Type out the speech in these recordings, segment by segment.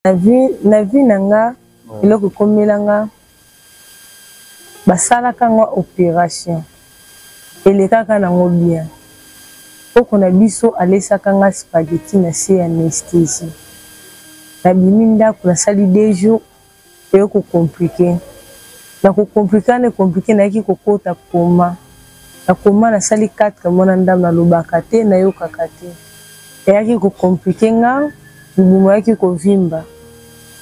Na vie na vie na nga eloko ekomela nga basalaka nga operation elekaka nango bien koko na biso alesaka nga spaghetti na se ya anesthesie nabimi ndaku nasali deux jours eye ko complique na ko complique wana e complique nayaki kokota coma na coma nasali 4 mois na ndambo nalobaka te nayokaka te eyaki ko complique nga libumu eyaki kovimba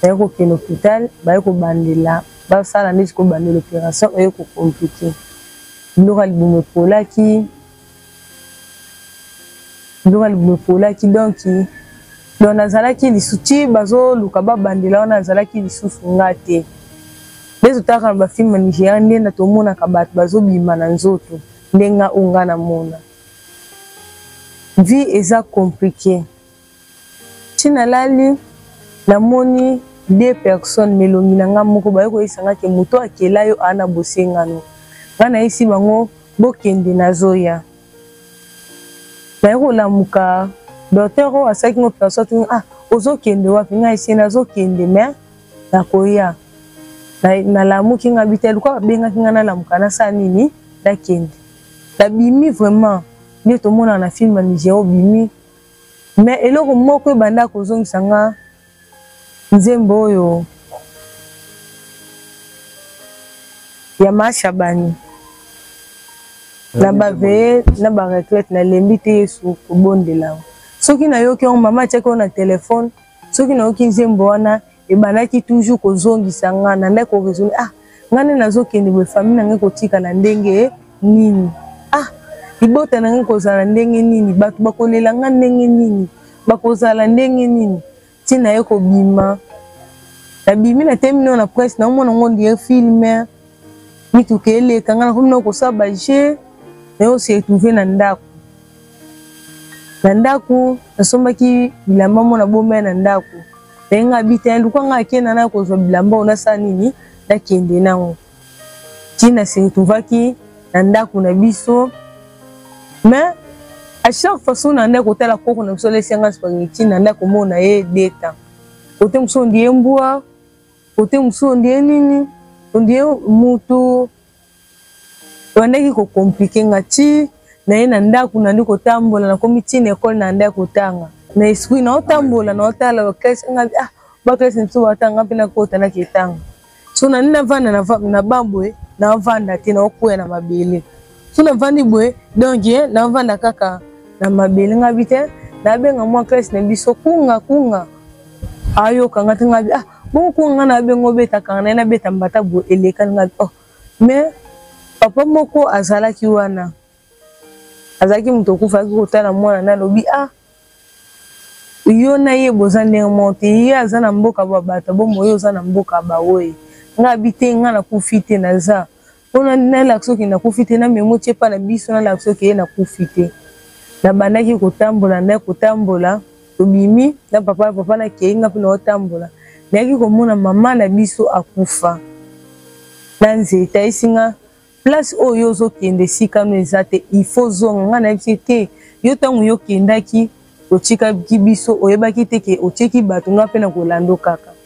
naye kokende hopital baye kobandela basala neti kobandela operation eye ko complique biloko ya libumu epolaki Biloko ya libumu epolaki donc donc nazalaki lisusu ti bazoluka babandela wana nazalaki lisusu nga te nde totalaka na bafilme ya nigeria nde na tomonaka bato bazobima na nzoto nde nga oyo nga namona vie eza compliqué Ti nalali namoni deux personnes mais elongi na nga moko baye koyebisa nga ke moto akela yo aa na bosengano nga nayebisi bango bokende nazoya naye kolamuka docteur oyo asalaki nga operation atuni ah ozokende wapi nga esi nazokende mais nakoya nalamuki nga bite luka babengaki nga nalamuka nasala nini nakende nabimi vraiment nde tomonaka na film ya nigeria obimi Mais eloko moko ebanda kozongisa nga nzembo oyo ya ma Shabani na ba veille na ba retraite nalembi te Yesu kobondela soki nayoki yango mama atiaki yango na telefone soki nayoki nzembo wana ebandaki toujours kozongisa nga na ndaki ko raisonner ah nga nde nazokende boye famille na ngai kotikala ndenge nini ah libota na ngai kozala ndenge nini bato bakolela nga ndenge nini bakozala ndenge nini ntina ye kobima nabimi natemi no na presse naomona ngo ndire filme mituka eleka nga nakomi na kosala baje naye se retrouve na ndako na ndako nasombaki bilamba mona bomaya na ndako naye nga abi te luka nga akenda na kozwa bilamba oyo nasala nini nakende nango ti na se retrouvaki na ndako na biso mais à chaque fois soki na ndako kotala koko na biso alesi nga spaghetti na ndako komona ye deta kote mosusu ondie mbwa kote mosusu ondie nini ondie mutu Ebandaki ko compliquer nga ti naye na ndaku nandi kotambola nakomi ti na ecole nandaki kotanga na esprit naotambola naotala ba classe nga ah ba classe na biso batanga nga mpe nakota naketanga so nandi navanda na ban boye navanda te naokweya na mabele so navandi boye donc eh, navanda kaka na mabele nga bi te nabenga mwa classe na biso kunga kunga ayoka nga te nga bi ah bongo kunga nga nabenga obetaka na ye nabeta mbata boye elekani nga bi oh Mais papa moko azalaki wana azalaki moto okufa ayaki kotala mwana na alobi ah yo na ye boza ndenge moko te ye aza na mboka ba bato bomoi yo oza na mboka baoye nga abi te nga nakufi te naza mpona nalakisa oke nakufi te namemo tie epa na biso nalakisa oke ye nakufi te nabandaki kotambola ndaki kotambola Tobimi na papa, papa nakei nga mpe naotambola, nayaki komona mama na biso akufa na nzete. Ayesi nga place oyo yo ozokende esika no eza te, il faut zonga. Nga nayebisi ye te, yo ntango yo okendaki otikaki biso, oyebaki te ke otieki bato, nga mpe nakolanda kaka.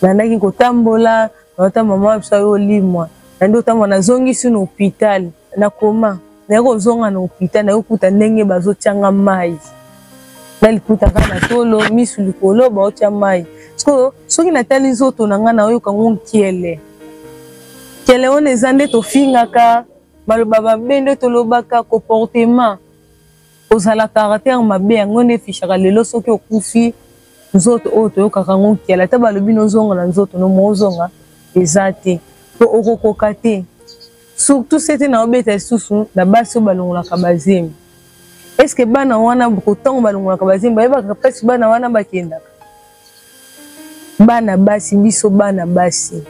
Nandaki kotambola, naota mama wa biso ayo olimwa, nandi otambola, nazongisi na hopital. Na koma naye kozonga na hopital naye kokuta ndenge bazotia nga mayi na liputa kaka na tolo misu likolo baotia mayi sikoyo soki natali nzoto na ngai nayoka ngo nkiele kiele wana eza nde tofingaka maloba mabe nde tolobaka comportement Kozala caractère mabe yango nde efishaka lelo soki okufi nzoto oyo toyokaka yango nkiala ata balobi nozonga na nzoto no mozonga eza te po okokoka te surtout sete na obeta lisusu na basi oyo balongolaka bazemi eske bana wana ntango balongolaka bazemi bayebaka mpasi bana wana bakendaka bana basi biso bana basi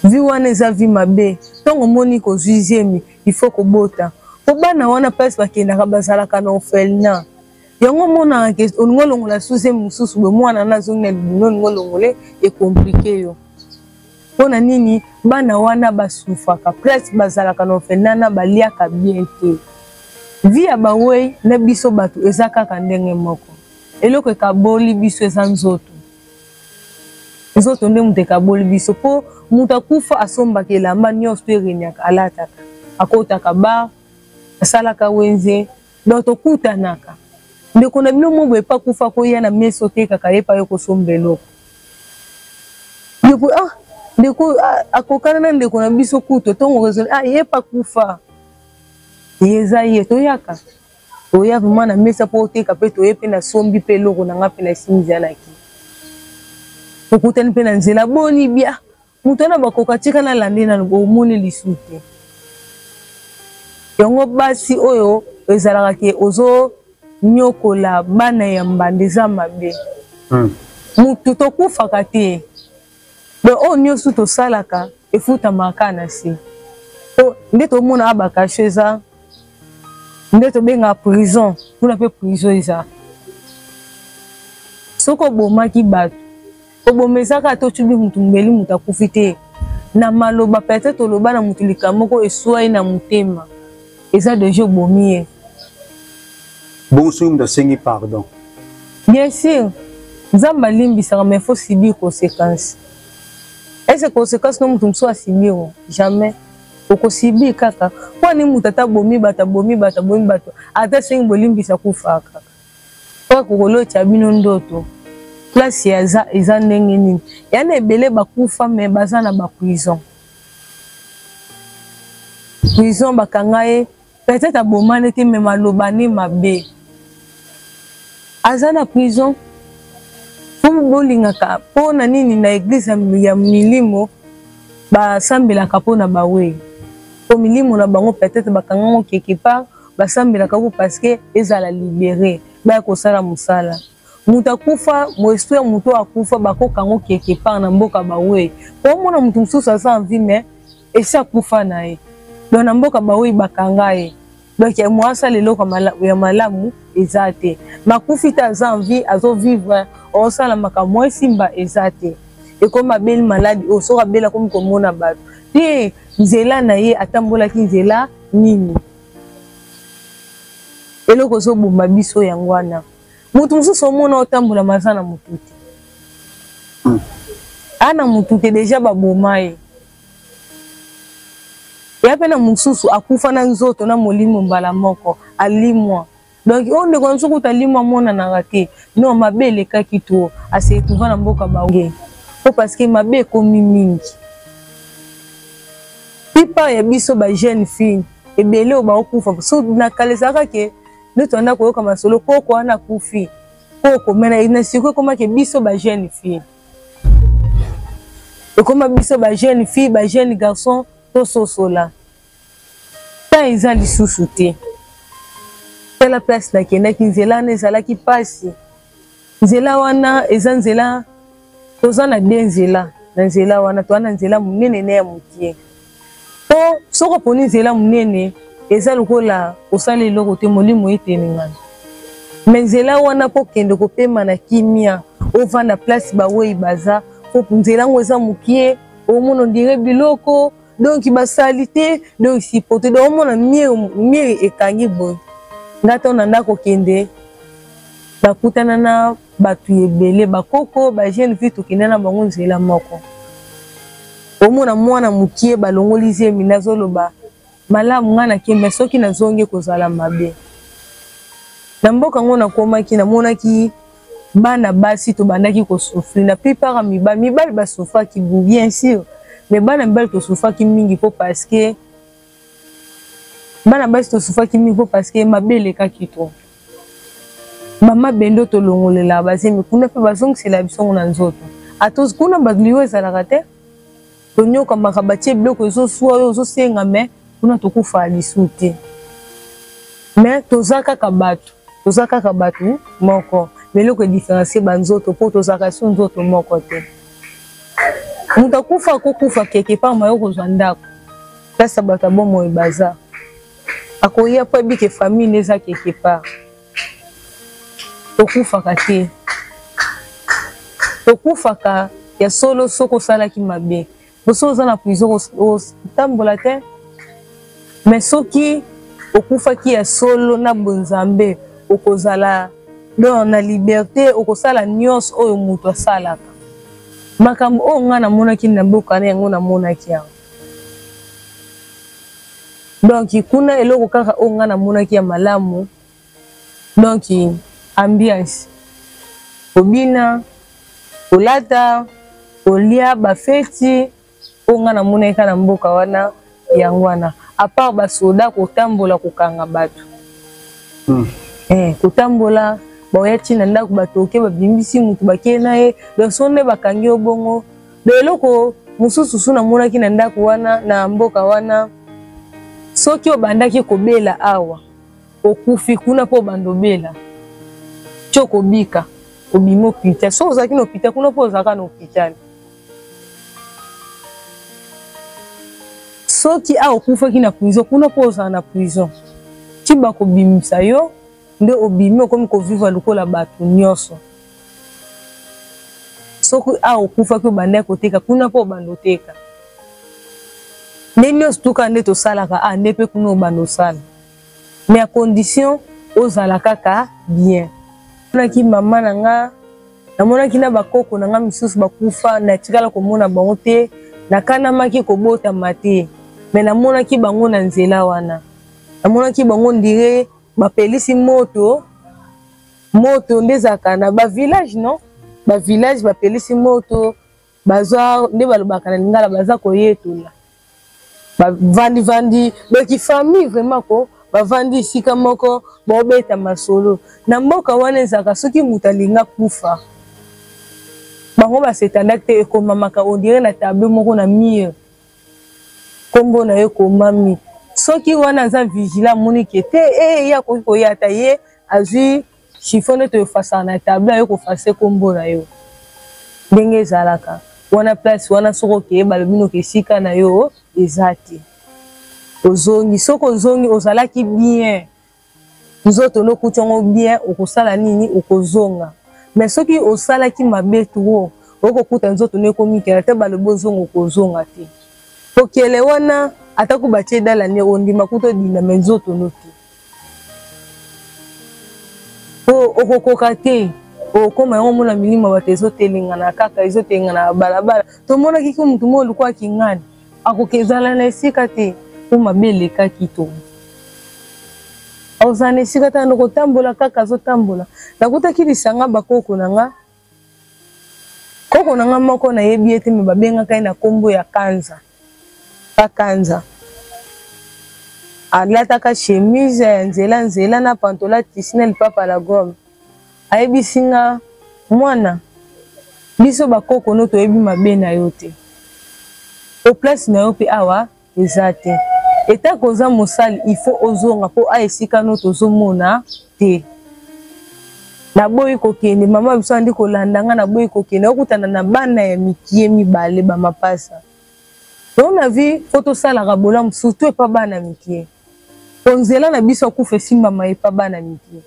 vi wana eza vi mabe ntango omoni kozwi zemi il faut kobota po bana wana place bakendaka bazalaka na orphelinat yango omonaka ke olingi olongola suze mosusu boye mwana wana azongi na libumu olingi olongole ekomplike yo mpo na nini bana wana basufaka place bazalaka na orphelinat na baliaka bien te vie ya bawei na biso bato eza kaka ndenge moko eloko ekaboli biso eza nzoto. Nzoto nde moto ekaboli biso po moto akufa asombaka elamba nyonso to ereniaka alataka, akotaka bar, asalaka wenze, donc tokutanaka. Ndeko na bino mo boye pe akufa akoya na mesa otekaka ye pe aye kosomba eloko. Ndeko ah ndeko ah, akokana na ndeko na biso kutu tongo raisonne ah ye pe akufa. Ye eza ye toyaka. Oya vraiment na mesa po oteka pe toye pe na sombi pe eloko na nga pe na simbi na ki. Tokutani pe na nzela boni bia. Moto wana bakoka tika na lande nanu omoni lisu te. Yango basi oyo ezalaka ke ozo nyokola bana ya mbanda eza mabe. Mutu tokufaka te. Donc oyo nioso tosalaka efutamaka kaka na se. Po nde tomona ba cachot eza nde tobengaka prison, kuna pe prison eza. Soki obomaki bato, koboma eza kaka te otubi mutu mbeli mutu akufi te. Na maloba peut-être oloba na mutu likambo moko eswa ye na motema, eza dejà obomi ye. Bongo soki mutu asengi pardon? Bien sûr, Nzambe alimbisaka mais faut subir consequence. Est-ce que consequence no mutu mosusu a subir ngo? Jamais. Oko subir kaka. Mpo ni mutu ata abomi bato, abomi bato, abomi bato, ata asengi bolimbisi akufaka kaka. Mpo akokolotya bino ndoto. Place ya eza, eza ndenge nini? Ya na ebele bakufa mais baza na ba prison. Prison bakanga ye Peut-être abomani te mais maloba ne mabe. Aza na prison. Po bolingaka po na nini na eglise ya milimo basambelaka po na baweyi. Po milimo na bango peut-être bakanga ngo quelque part basambelaka ko parce que ezala libere baya kosala mosala. Moto akufa, esprit ya moto akufa bakoka ngo quelque part na mboka baweyi. Po omona moto mosusu aza en vie mais esi akufa na ye donc na mboka baoyi bakanga ye donc ya mwa asala eloko ya malamu eza te makufi te aza en vie azo vivre osala makambo mwa esimba eza te ekomi abeli maladi oyo soki abeli akomi komona bato te nzela na ye atambolaki nzela nini eloko ezoboma biso yango wana moto mosusu omona otambola maza na motu te ana motu te deja baboma ye ya pe na mosusu akufa na nzoto na molimo mbala moko alimwa donc oyo ndeko na biso kuta alimwa amonanaka te non mabe elekaki trop ase retrouva na mboka bange po parce que mabe ekomi mingi plupart ya biso ba jeune fille ebele oyo baokufa so na kala ezalaka ke nde toanda koyoka masolo koko wana akufi koko me na sikoyo ekomaki biso ba jeune fille ekoma biso ba jeune fille ba jeune garçon tososola temps eza lisusu te tala place nakendaki nzela wana ezalaki mpasi nzela wana eza nzela toza na de nzela na nzela wana toza na nzela monene na ya mokie po soki oponi nzela monene eza lokola osala eloko te molimo etelengana me nzela wana mpo okende kopema na kimia ovanda place bawei baza po nzela yango eza mokie omona ondire biloko donc basali te donc sipote donc omona mire mire ekangi boye nga ntango na ndako okende nakutana na bato ebele bakoko ba jeune fille tokenda na bango nzela moko omona mwana mokie balongoli zemi nazoloba malamu ngai nakembe soki nazongi kozala mabe na mboka yango nakomaki namonaki bana basi tobandaki kosouffrir na plupart ya mibali mibali basouffraki bien sûr mais bana mibali tosouffraki mingi mpo parce que bana basi tosouffraki mingi mpo parce que mabe elekaki trop mama bendo tolongolela bazemi kuna mpe bazongisela biso ngo na nzoto ato kuna baliwa ezalaka te tonyokamaka batie biloko ezoswa oyo ozosenga me kuna tokufa lisu te me toza kaka bato toza kaka bato moko me eloko edifferencie banzoto mpo tozalaka su nzoto moko te moto akufa akokufa keke pamba yo kozwa ndako place ya bato ya bomoi baza akoya mpo abike famille nde eza quelque part tokufaka te tokufaka ya solo soki osalaki mabe boso oza na prison otambola te mais soki okufaki ya solo na bonzambe okozala donc na liberté okosala nyonso oyo moto asalaka. Makambo oyo ngai namonaki na mboka na yango namonaki yango. Donc kuna eloko kaka oyo ngai namonaki ya malamu, donc ambiance, kobina, kolata, kolia, bafeti oyo ngai namonaki kaka na mboka wana yango wana, à part basoda kotambola kokanga bato. Kotambola baoya ti na ndako, batoke, babimbisi mutu, bakei na ye. Donc so nde bakangi yo bongo. Donc eloko mosusu su namonaki na ndako wana, na mboka wana, soki obandaki kobela awa, okufi kuna mpo obanda obela ti okobika, obimi hôpital. Soki ozalaki na hôpital kuna, mpo ozalaka na hôpital. Soki awa okufaki na prison, kuna mpo ozala na prison ti bakobimisa yo. Nde obimi, okomi kovivre lokola bato nyonso. Soki awa okufaki, obandaki koteka, kuna mpo obanda oteka. Nde nyonso tuka nde tosalaka a nde mpe kuna obanda osala, mais à condition ozala kaka bien. Namonaki mama na nga, namonaki na bakoko na nga misusu bakufa, natikala komona bango te, nakanamaki kobotama te, mais namonaki bango na nzela wana. Namonaki bango ndire bapelisi moto. Moto nde ezalaka na bavillage, non, bavillage bapelisi moto, bazwa nde balobaka na lingala, baza koyetola, bavandi-vandi. Donc famille vraiment ko bavandi esika moko, baobeta masolo. Na mboka wana ezalaka soki moto alinga kufa, bango basetandaki te, ekomamaka on dirait na tableau moko na mur, nkombo na ye ekomami. Soki wana aza vigilant, amoni ke te, e ye akoki koya, ata ye azwi chiffon nde toefasaka na tableau, aye kofase nkombo na yo. Ndenge ezalaka wana, place wana, soki okeye, balobi noki esika na yo eza te, ozongi. Soki ozongi, ozalaki bien, nzoto nokuti yango bien, okosala nini? Okozonga. Mais soki osalaki mabe trop, okokuta nzoto no ekomi kela te, balobi ozonga, okozonga te. Kokele wana, atako batie dala ne, ondima kuta odinda, mais nzoto no te, po okokoka te. Okokoma yango, omona milimo bato ezotelengana kaka, ezotelengana na balabala. Tomonaki ko motu moko lokola kingani akoki ezala na esika te, po mabe elekaki to ozala na esika te, ando kotambola kaka, azotambola. Nakutaki lisanga bakoko na nga. Koko na nga moko nayebi ye te, mais babengaka ye na nkombo ya Kanza. Pakanza alataka chemise ya nzela nzela na pantola tisi na lipapa la gomme. Ayebisi nga: "Mwana, biso bakoko no toyebi mabe na yo te, o place na yo mpe awa eza te. Etako oza mosali, il faut ozonga, mpo a esika no tozomona te." Naboyi kokende. Mama biso andi kolanda nga, naboyi kokende. Okutana na bana ya mikie mibale, bamapasa. Donc na vie, faut tosalaka bolamu, surtout epa bana mikie, po nzela na biso akufa esimbama epa bana mikie.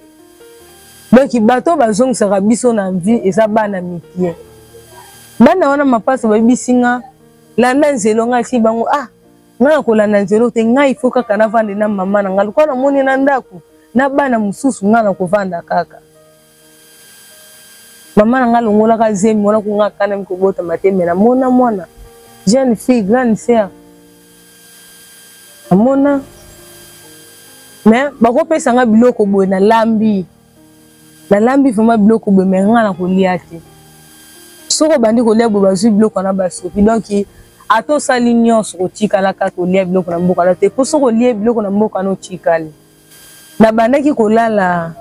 Donc bato bazongisaka biso na vie eza bana mikie. Bana wana mapasa bayebisi nga: "Landa nzela." Ngai si bango: "Ah, ngai na kolanda nzela te. Ngai ifo kaka navande na mama na ngai lokola namoni na ndako na bana mosusu. Ngai na kovanda kaka." Mama na ngai alongolaka zemi wana, ko ngai akanami kobotama te, mais namona mwana jeune fille, grande sœur namona. Mais bakopesa nga biloko boye, nalambi, nalambi vraiment biloko boye, mais nga na kolia te. Soki obandi kolia boye, bazwi biloko wana, basopi. Donc ata osali nyonso, kotikala kaka kolia biloko na mboka na te, mpo soki olie biloko na mboka na, otikali. Nabandaki kolala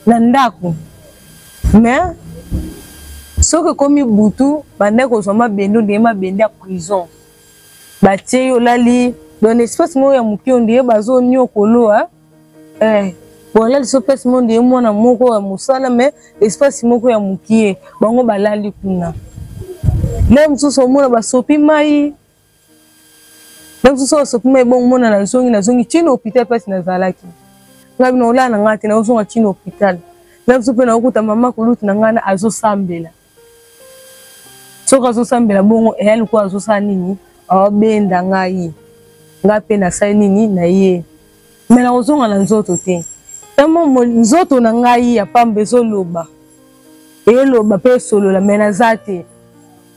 na ndako, mais soki ekomi butu, bandaki kozwa mabende, ondenge mabende ya prison, batie yo, olali dans espace moko ya moke, ondenge bazoniokolo. Bolali so place moko, ndenge mwana moko ya mosala, mais espace moko ya mokie, bango balali kuna. Nde mosusu omona basopi mai, nde mosusu basopi mai bongo. Mona, nazongi, nazongi ntina hôpital, place nazalaki. Ngai bino olala na ngai te, nazozonga ntina hôpital. Nde mosusu mpe nakokuta mama kolutu na ngai azosambela. Soki azosambela bongo, eya lokola azosala nini, aobenda ngai. Ngai mpe nasali nini na ye, mais nakozonga na nzoto te. Tamo nzoto na ngai ya pamba ezoloba, eloba mpe esolola, mais naza te.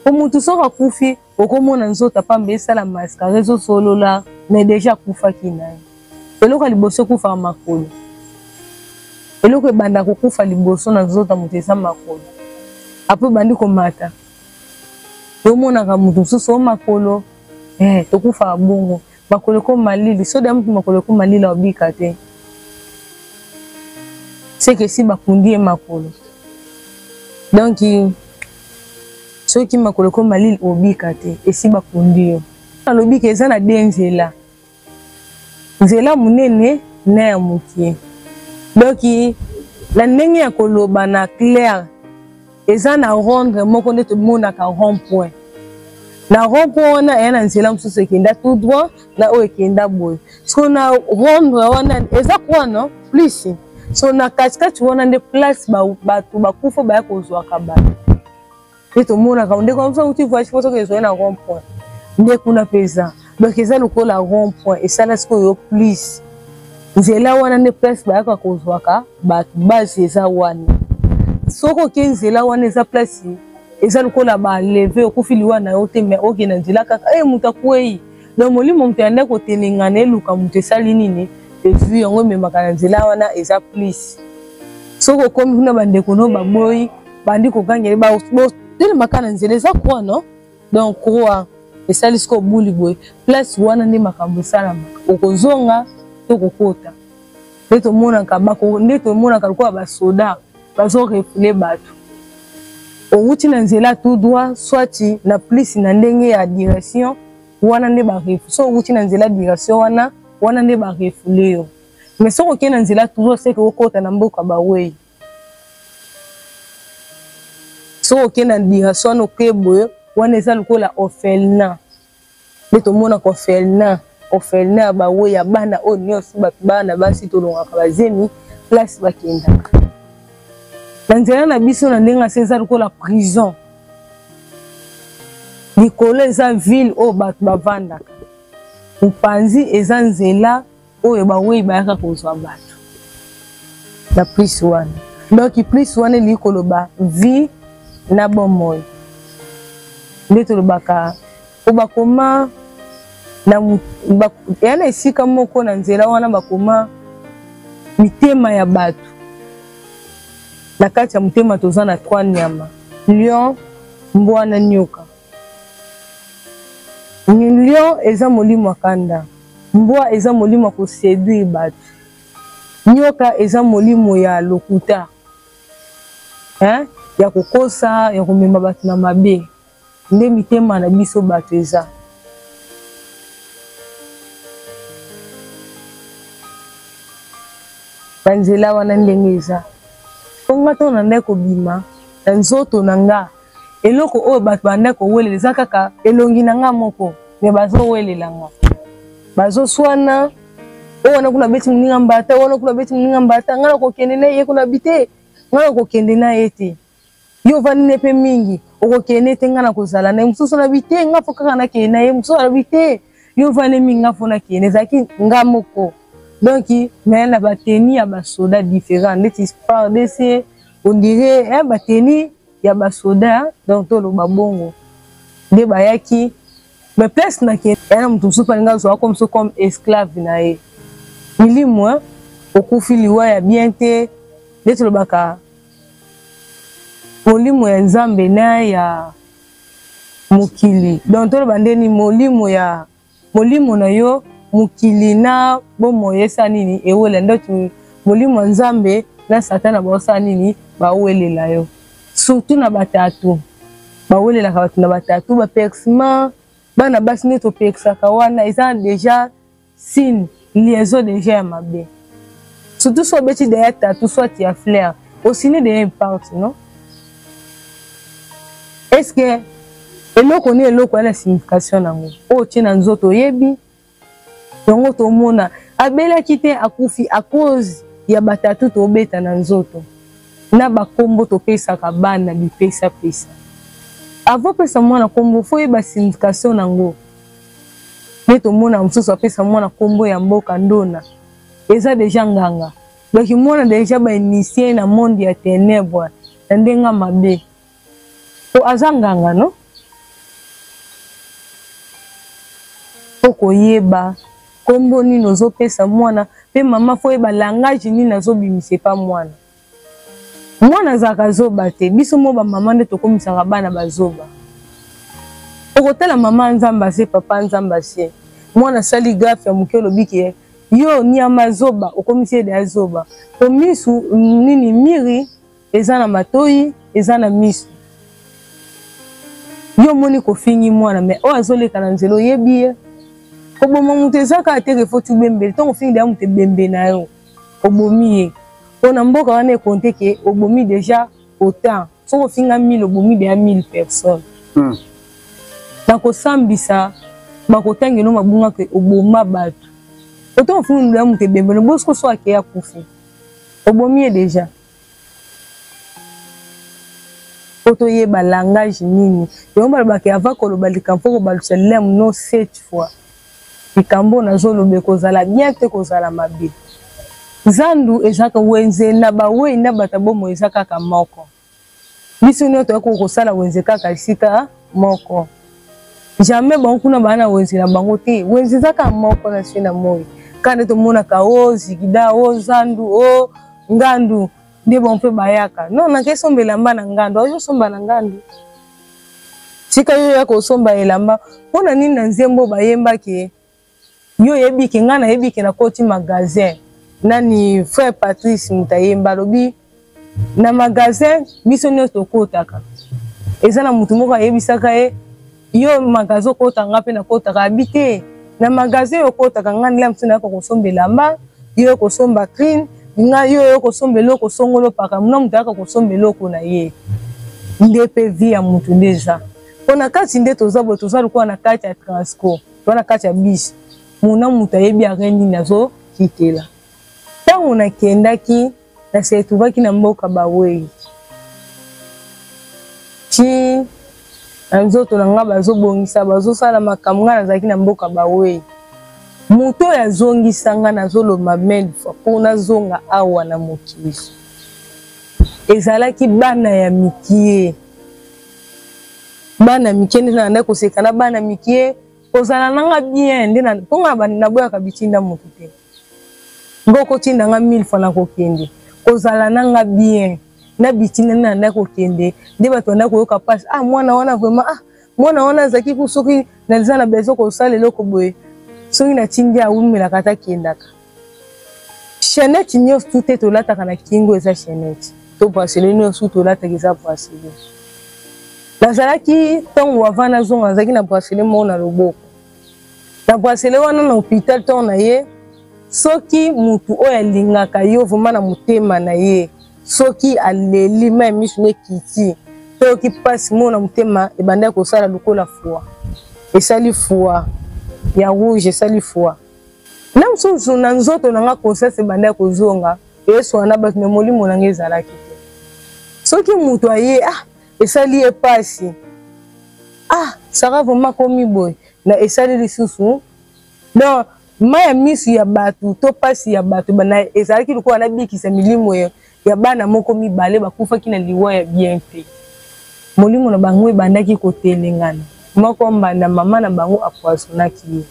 Po mutu soki akufi okomona nzoto ya pamba esala mascara ezosolola mais deja akufaki na ye. Eloko ya liboso ekufaka makolo. Eloko ebanda kokufa liboso na nzoto ya moto eza makolo. Apres ebandi komata. Omonaka moto mosusu o makolo eh, tokufaka bongo. Makolo ekoma malili, soda ya moto makolo ekoma malili obika te. Seke esi bakundi ye makolo. Donc soki makolo ekoma malili obika te, esi bakundi yo. Alobi ke eza na de nzela. Nzela monene na ya mokie. Donc na ndenge ya koloba na clair eza na rondre moko nde tomonaka rond point. Na rond point wana eya na nzela mosusu ekenda tout droit na oyo ekenda boye. So na rondre wana eza quoi non? Plus. So na katikati wana nde place bato bakufa baya kozwaka bato. Nde tomonaka ndeko mosusu auti voyage mpo soki ezwai na rond point nde kuna mpe eza donc eza lokola rond point esala sikoyo plus nzela wana nde place bayaka kozwaka bato base eza wana soki oke nzela wana eza place eza lokola baleve okufi liwa na yo te mais okende na nzela kaka e moto akwei donc molimo moto yanda kotelengana eluka moto esali nini ezwi yango ememaka na nzela wana eza plus soki okomi kuna bandeko no baboyi bandi kogangela botelemaka na nzela eza croix non donc croix esali sikoyo buli boye place wana nde makambo esalamaka okozonga to kokota nde tomonaka nde tomonaka lokola basoda bazo refoule bato owuti na nzela tout droit soit na plus na ndenge ya direction wana nde ba so owuti na nzela direction wana wana nde ba refoule yo mais soki okei na nzela toujours seke okota na mboka bawei soki okei na direction wana oke boye wana eza lokola orphelinat nde tomonaka orphelinat orphelinat ya bawei ya bana oyo nyonso bato bana basi tolongaka bazemi place bakendaka na nzela na biso na ndenge ase eza lokola prison likolo eza ville oyo bato bavandaka mopanzi eza nzela oyo bawei bayaka kozwa bato na plus wana donc plus wana elingi koloba vie na bomoi nde tolobaka po bakoma na eya na esika moko na nzela wana bakoma mitema ya bato na kati ya motema toza na trois nyama lion mbwa na nyoka Lion eza molimo ya kanda, mbwa eza molimo ya ko seduire batu, nyoka eza molimo ya lokuta hein, ya kokosa, ya komema batu na mabe. Nde mitema na biso batu eza. Ba nzela wana ndenge eza. Po nga tango nandaki kobima na nzoto na nga eloko oyo bato bandaki kowelela eza kaka elongi na nga moko me bazowelela nga bazoswana oyo wana kuna abeti moninga mbata wana kuna abeti moninga mbata ngai nakokende na ye kuna bi te ngai nakokende na ye te yo ovandi ne mpe mingi okokende te ngai nakozala na ye mosusu na bi te ngai fo kaka nakende na ye mosusu alobi te yo ovandi mingi ngai fo nakende ezalaki nga moko donc mais na bateni ya basoda différent ndeti fardc on dirait eh, bateni ya basoda donc toloba bongo nde bayaki mais place na ke ya na moto mosusu alingi azwa comme so comme esclave na ye milimo okufi liwa ya bien te nde tolobaka molimo ya nzambe na ya mokili donc toloba ndeni molimo ya molimo na yo mokili na bomoi esala nini ewela nde molimo ya nzambe na satana baosala nini bawelela yo surtout na batatu bawelelaka bato na batatu bapercement bana basi nde topekisaka wana eza deja signe liaison deja ya mabe surtout so obeti deya tatu soit ya fleur osine deya imparte non est ce que eloko ni eloko ya na signification nango oyo otie na nzoto oyebi yango tomona abelaki te akufi à cause ya batatu tobeta na nzoto na bakombo topesaka bana bipesapesa avant opesa mwana kombo fo oyeba signification nango nde tomona mosusu apesa mwana kombo ya mboka ndona eza deja nganga donc mwana deja bainitie na monde ya ténèbre na ndenge mabe po aza nganga no. Faut koyeba kombo nini ozopesa mwana, mpe mama faut oyeba langage nini azobimisa epa mwana. Mwana azalaka zoba te, biso mo bamama nde tokomisaka bana bazoba. Okotala mama Nzambe ase, papa Nzambe ase, mwana asali gafe ya moke, olobi ke yo niama zoba, okomisi ye deya zoba. Po misu nini miri eza na matoyi, eza na misu. Yo omoni kofingi mwana, mais oyo azoleka na nzela oyebi ye. Koboma moto eza kaka te ke foti obembele, ntango ofingi deya moto ebembe na yo, obomi ye. Po na mboka wana ekonte ke obomi deja autant, soki ofinga 1000 obomi deja 1000 personnes. Nakosambisa bakotangela mabunga ke oboma bato. Oto ofingi deja moto ebembe na bosiko, so akeya akufi, obomi ye deja. Po toyeba langage nini yango balobaka avant koloba likambo fo kobalusa lem no 7 fois. Likambo nazoloba ekozala bien te, kozala mabe. Zandu ezaka wenze na bawei na bato ya bomoi eza kaka moko. Biso nyonso toyaki kosala wenze kaka esika moko. Jamais bango kuna baa na wenze na bango te. Wenze eza kaka moko na se na moi. Kaka nde tomonaka o zigida, o zandu, o ngandu, nde bango mpe bayaka. Non, nakei somba elamba na ngandu, azosomba na ngandu. Tika yo ya kosomba elamba. Mpo na nini na nzembo bayembaki yo oyebi ke ngai nayebi ke nakoti magasin nani frère Patrice moto ayemba alobi na magasin biso nyonso tokotaka, eza na motu moko ayebisaka ye yo magasin okotaka nga mpe nakotaka, abi te na magasin oyo okotaka nga ndela mosusu nayaka kosomba elamba, yo kosomba crine nga, yo kosomba eloko songolo paka mona moto ayaka kosomba eloko na ye. Nde mpe vie ya motu nde eza mpo na kati nde toza boye, toza lokola na kati ya transco, toza na kati ya bus, mona moto ayebi are nini azokitela. Ntango nakendaki na se retrouvaki na mboka bawei ti na nzoto na nga bazobongisa bazosala makambo, nga nazalaki na mboka bawei. Moto oyo azongisa nga nazoloba mille fois mpo nazonga awa na mokili, ezalaki bana ya mikie, bana mikie nde nabandaki koseka na bana mikie, kozala nanga bien nde mpo nga naboyaka bitinda moto te. Ngo okotinda nga mille fois nakokende, kozala nanga bien na bitinda nde nabandaki kokende, nde bato bandaki koyoka mpasi. Ah, mwana wana vraiment, ah mwana wana azalaki ku soki naza na besoin kosala eloko boye, soki natindi awumelaka ata akendaka. Chaînette nyonso tu te tolataka na kingo eza chaînette, to bracelet nyonso tolataka eza bracelet. Nazalaki ntango avant nazonga nazalaki na bracelet moko na loboko, na bracelet wana na hôpital ntango na ye, soki mutu oyo alingaka yo vraiment na motema na ye, soki aleli mai miso ne ekiti, toyoki mpasi moko na motema ebandaki kosala lokola foi, esali foi ya rouge, esali foi na mosusu na nzoto na nga, conscience ebandaki kozonga, eswana na bato, me molimo na nga ezalaki te. Soki moto aye, ah esali ye mpasi, ah Sara vraiment akomi boye, na esali lisusu. Donc mai ya misu ya bato to mpasi ya bato ezalaki lokola nabikisa milimo ya bana moko mibale bakufaki na liwa ya bien te. Molimo na bango ebandaki kotelengana, moko mbanda mama na bango apoisonaki ye.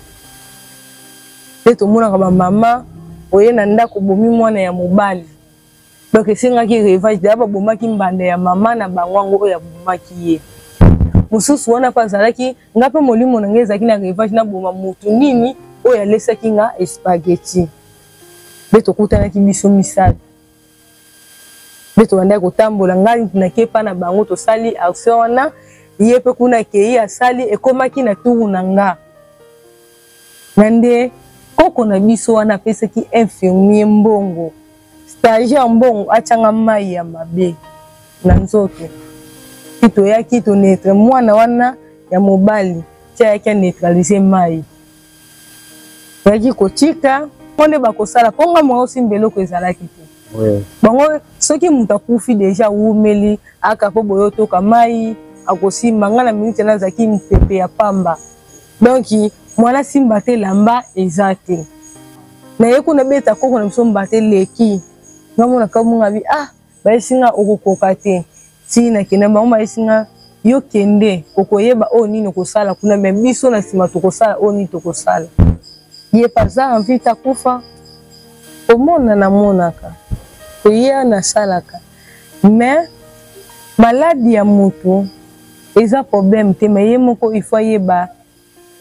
Nde tomonaka bamama oye na ndako bomi mwana ya mobali, donc esengaki revanche. Deya babomaki mbanda ya mama na bango yango oyo abomaki ye mosusu wana mpe azalaki nga mpe molimo na ngai ezalaki na revanche, naboma motu nini oyo alesaki nga espaghetti. Nde tokutanaki biso misato, nde tobandaki kotambola, ngai nakepa na bango, tosali action wana, ye mpe kuna akei asali, ekomaki na turu na nga. Na nde koko na biso wana apesaki infirmier mbongo, stagiaire mbongo, atianga mai ya mabe na nzoto. Ti toyaki tonetre mwana wana ya mobali, ti ayaki aneutralize mai, toyaki kotika mpo nde bakosala mpo nga mwa osimba eloko ezalaki te. Bango soki moto akufi deja awumeli aka mpo boye otoka mai akosimba, nga na minute nazalaki mopepe ya pamba, donc mwana simba te, elamba eza te. Naye kuna beta koko na biso mbata eleki nga mona kamunga bi, ah bayesi nga okokoka te, ti nakende bango bayesi nga. Yo kende, okoyeba oyo nini okosala kuna, mais biso na nsima tokosala oyo nini tokosala. Ye pe aza en vie te akufa? Komona namonaka, koya nasalaka mais maladi ya mutu eza problème te mais ye moko il faut ayeba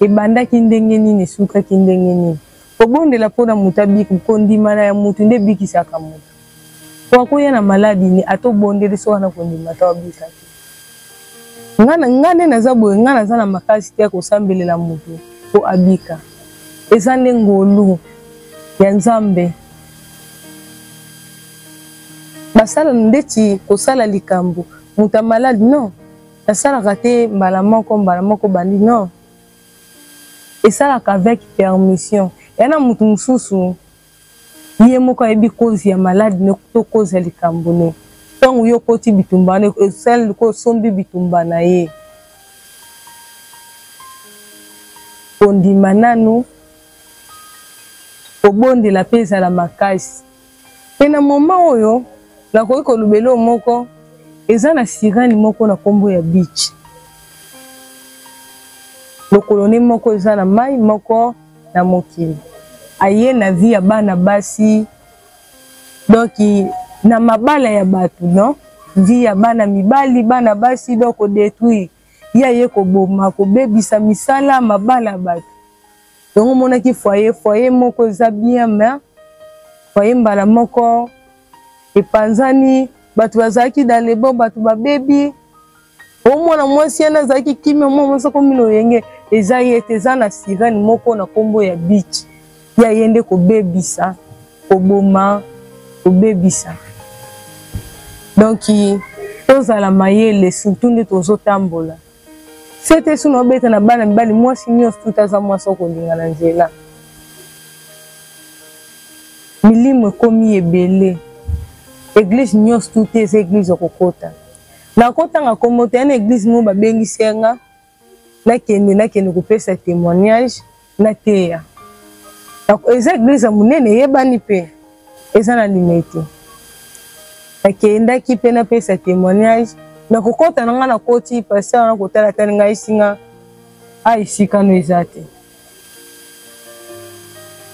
ebandaki ndenge nini esukaki ndenge nini. Kobondela pona mutu abika, kondimana ya mutu nde ebikisaka mutu. Po akoya na maladi ni ata obondeli soki aza na kondima te abika te. Nga nga nde naza boye nga naza na makasi te ya kosambelela mutu po abika. Eza nde ngolu ya Nzambe. Basala ndeti kosala likambo mutu ya malade non nasalaka te mbala moko mbala moko bandi non esalaka avec permission ya na mutu mususu Ye moko ayebi cause ya malade ne to cause ya likambo ne. Tango yo okoti bitumba wana esali lokola osombi bitumba na ye. Kondima nanu, kobondela pe ezala makasi. Pe na moment oyo nakoki koloba eloko moko, eza na sirène moko na kombo ya beach. Lokolo ne moko eza na mayi moko na mokili aye na vie ya bana basi donc na mabala ya bato non vie ya bana mibali bana basi donc kodetruire ye aye koboma kobebisa misala mabala ya bato yango omonaki foyer foyer moko eza bien mais foyer mbala moko epanzani bato bazalaki dans le bon bato babebi Omwana mwasi yana azalaki kimia, mwana mwasi akomi loyenge, eza ye te, eza na sirène moko na kombo ya beach. Ya ye nde kobebisa, koboma, kobebisa. Donc tozala mayele surtout nde tozotambola. Sete suna obeta na bana mibali mwasi nyonso tuta aza mwasi okolinga na nzela. Milimo ekomi ebele. Eglise nyonso tuta eza eglise okokota. Nakotanga kombo te, na eglise moko babengisi nga nakende nakende kopesa témoignage nateya. Eza eglise ya monene eyebani mpe eza na limete. Nakendaki mpe napesa témoignage, nakokota na nga nakoti, pasteur wana kotala tali ngai esinga a esika no eza te.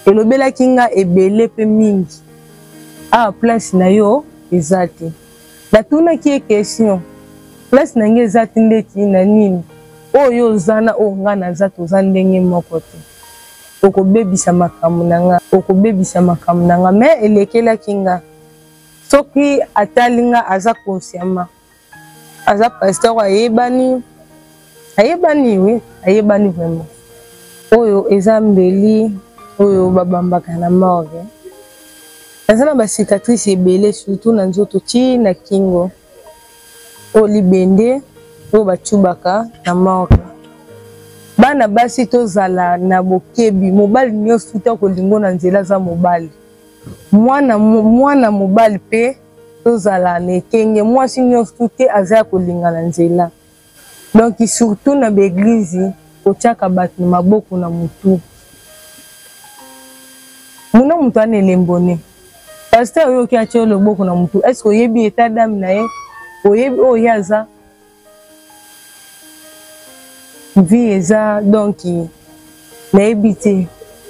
Elobelaki nga ebele mpe mingi, awa place na yo eza te. Natunaki ye question, place na ngai eza te ndeti na nini? Oyo yo oza na oyo nga naza toza ndenge moko te. Okobebisa makambo na nga, okobebisa makambo na nga. Mais elekelaki nga. Soki atali nga aza consciemment. Aza pasteur ayebani, ayebani oui, ayebani vraiment. Oyo eza mbeli oyo babambaka na morgue. Naza na ba cicatrices ebele surtout na nzoto ti na kingo. Oyo libende oyo bacubaka na morgue. Bana basi tozala na bokebi, mobali nyonso te akolingo na nzela aza mobali. Mwana mwana mobali pe tozala na ekenge, mwasi nyonso te aza ya kolinga na nzela. Donc surtout na ba eglise kotiaka bato na maboko na mutu. Muna mutu ana elembo ne. Pasteur oyo oki atie loboko na mutu, est-ce que oyebi état d'âme na ye? Oyebi oyo ye aza? Vie eza donc nayebi te.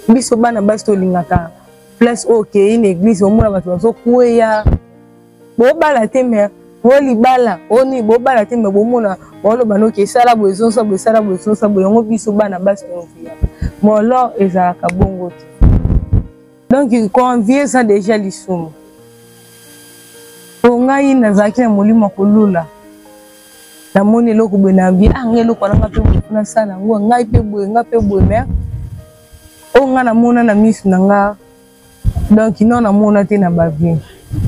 Biso bana basi tolingaka place oyo okei na eglise omona bato bazokweya. Bobala te mais bo libala oni bobala te mais bomona boloba noki esala boye ezonsa boye esala boye ezonsa boye yango biso bana basi toenviaka molo ezalaka bongo te donc koenvie eza deja lisumu po ngai nazalaki na molimo ya kolula namoni eloko boye na envie ah ngai eloko wana ngai mpe boye nasala yango ngai mpe boye ngai mpe boye mais oyo ngai namona na miso na ngai Donc non na mona te na ba vie.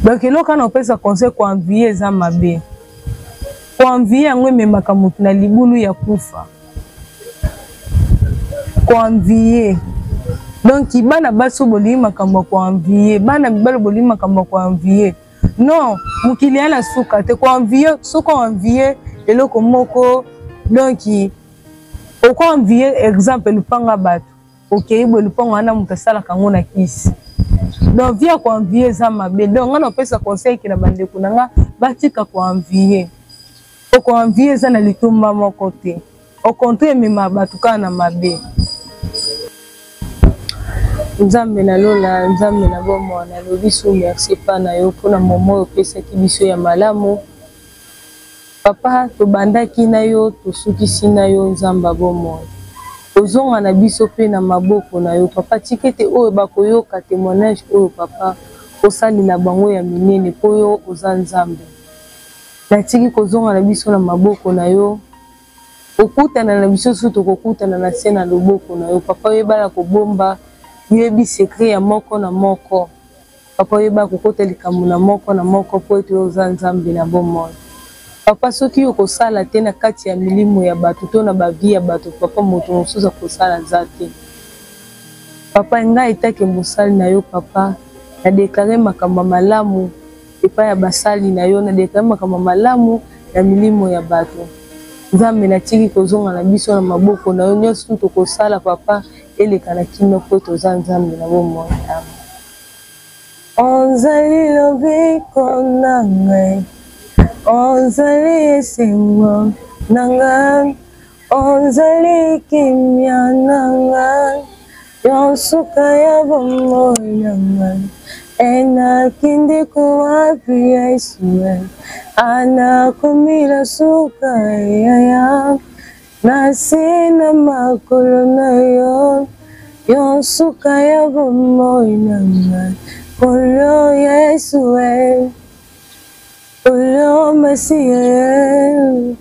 Donc eloko wana opesa conseil ko envier eza mabe. Ko envier yango ememaka moto na libulu ya kufa. Ko envier. Donc bana basi oyo bolingi makambo ya ko envier, bana mibali bolingi makambo ya ko envier. Non, mokili ya na suka te ko envier, soki o envier eloko moko donc oko envier exemple lupanga bato. Okeyi boye lupango wana moto asalaka yango na kisi. Donc vie ya ko envier eza mabe. Donc nga na kopesa conseil ke na bandeko na nga batika ko envier. Oko envie eza na litomba moko te. Au contraire emema bato kaka na mabe. Nzambe na lola, Nzambe na bomoi, nalobi su merci epa na yo mpo na momo oyo opesaki biso ya malamu. Papa, tobandaki na yo, tosukisi na yo, Nzambe ya bomoi. Kozonga na biso mpe na maboko na yo, papa. Tika ete oyo bakoyoka temoignage oyo, papa, osalela bango ya minene, mpo yo oza Nzambe. Natiki kozonga na biso na maboko na yo. Kokutana na biso su tokokutana na se na loboko na yo, papa. Oyeba na kobomba, yoyebi secret ya moko na moko, papa. Oyeba kokota likambo na moko na moko, mpo ete oyo oza Nzambe na bomoi, papa. Soki okosala te na kati ya milimo ya bato to na ba vie ya bato, papa, moto mosusu akosala aza te, papa. Ngai etake mosali na yo, papa, na déclare makambo ya malamu epai ya basali na yo, na déclare makambo ya malamu na milimo ya bato. Nzambe, natiki kozonga na biso na maboko na yo. Nyonso tokosala, papa, eleka na kimia, mpo toza Nzambe na bomoi. Amen. Ozali lobiko na ngai, ozali esengo na ngai, ozali kimia na ngai, yo suka ya bomoi na ngai. Enakindi wapi Yesu, anakomi na suka yaya, nase na makolo na yo, yo suka ya bomoi na ngai. Kolo Yesu e, Kolo Masiya e,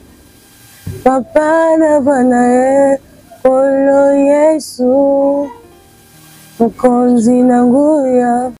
papa na bana e, Kolo Yesu, mokonzi na nguya.